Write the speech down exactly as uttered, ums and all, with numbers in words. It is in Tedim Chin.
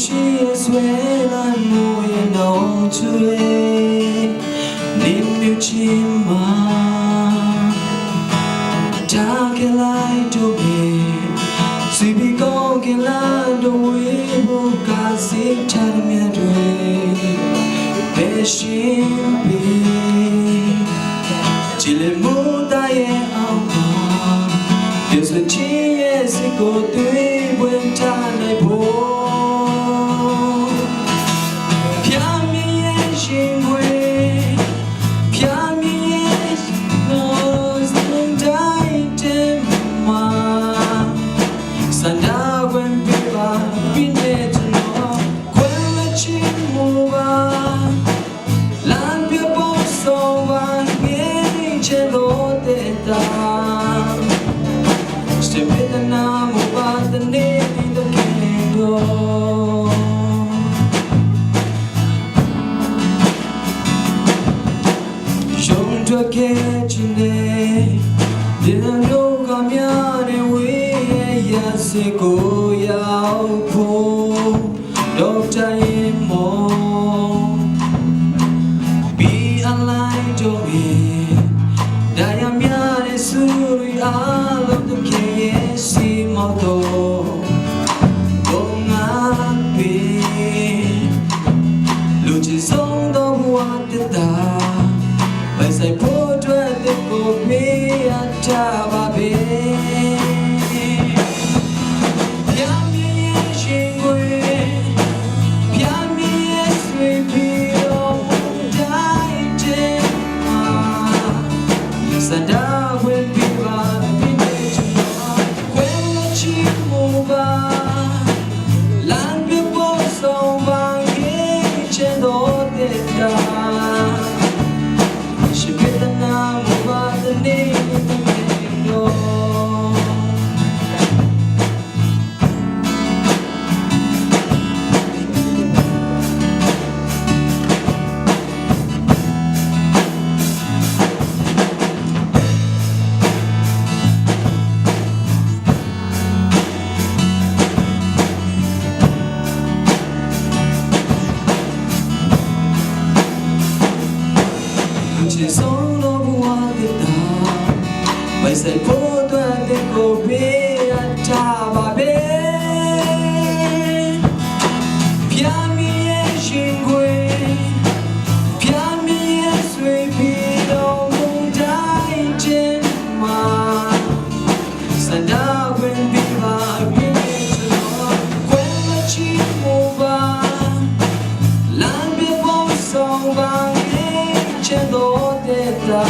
ရှိရဲ့ ဆွဲလန်းမှုရဲ့ နောင်ချိုးတွေ နင်းမြုပ်ခြင်းမှာ ထားခဲ့လိုက်တော့မယ်။ စီပီကောင်းကင်လမ်းတော်ဝေးဖို့ ကစည်းထားသမျှတွေ ဖယ်ရှင်းပြီ။ ကြည်လင်မှုသားရဲ့အောက်မှာ ပြုစုခြင်းရဲ့ စည်းကိုသွေးပွင့်ထားနိုင်ဖို့ ဖျားမြင်ရဲ့ရင်ခွင်၊ ဖျားမြင်ရဲ့နှလုံးသားထဲမှာ ဆန္ဒဝင်ပြပါ။ ပြီးနဲ့ကျွန်တော် ခွင့်လွှတ်ခြင်းမူပါ။ လမ်းပြဖို့ဆုံးပါ။ ငြိမ်းချမ်းသောသက်တာ ရှင်ဖြစ်သနာမူပါ။ တနေ့တကယ်တော့ ရုံးထွက်ခဲ့ခြင်းနဲ့ ဒီလိုကများနဲ့ ဝေးရာစင်ကိုရောက်ဖို့ ဒေါက်တာရင်မောင် ပြီးအလိုက်တော့ရင် ဒါရများတဲ့ ဆူရီအားလုံး သခင်ရဲ့စီမံတော် ဘုံငါပင် လူချင်းဆုံးသောဘဝတစ်သာ ပိုင်ဆိုင်ဖို့အတွက် သင်ကိုပေးအပ်တာပါပဲ။ ဖျားမြင်ရဲ့ရင်ခွင်၊ ဖျားမြင်ရဲ့ဆွေဖြစ်တော်မူတိုင်းထဲမှာ ဆန္ဒဝင်ပြပါ။ ပြီးနဲ့ကျွန်တော် ခွင့်လွှတ်ခြင်းမူပါ။ လမ်းပြဖို့ဆုံးပါ။ ငြိမ်းချမ်းသောသက်တာ ရှင်ဖြစ်သနာမူပါ။ တနေ့တနေ့တော့ လူချင်းဆုံးသောဘဝသစ်သာ ပိုင်ဆိုင်ဖို့အတွက် သင်ကိုပေးအပ်တာပါပဲ။ ဖျားမြင်ရဲ့ရင်ခွင်၊ ဖျားမြင်ရဲ့ဆွေဖြစ်တော်မူတိုင်းထဲမှာ ဆန္ဒဝင်ပြပါ။ ပြီးနဲ့ကျွန်တော် ခွင့်လွှတ်ခြင်းမူပါ။ လမ်းပြဖို့ဆုံးပါ။ ငြိမ်းချမ်းသောသက်တာ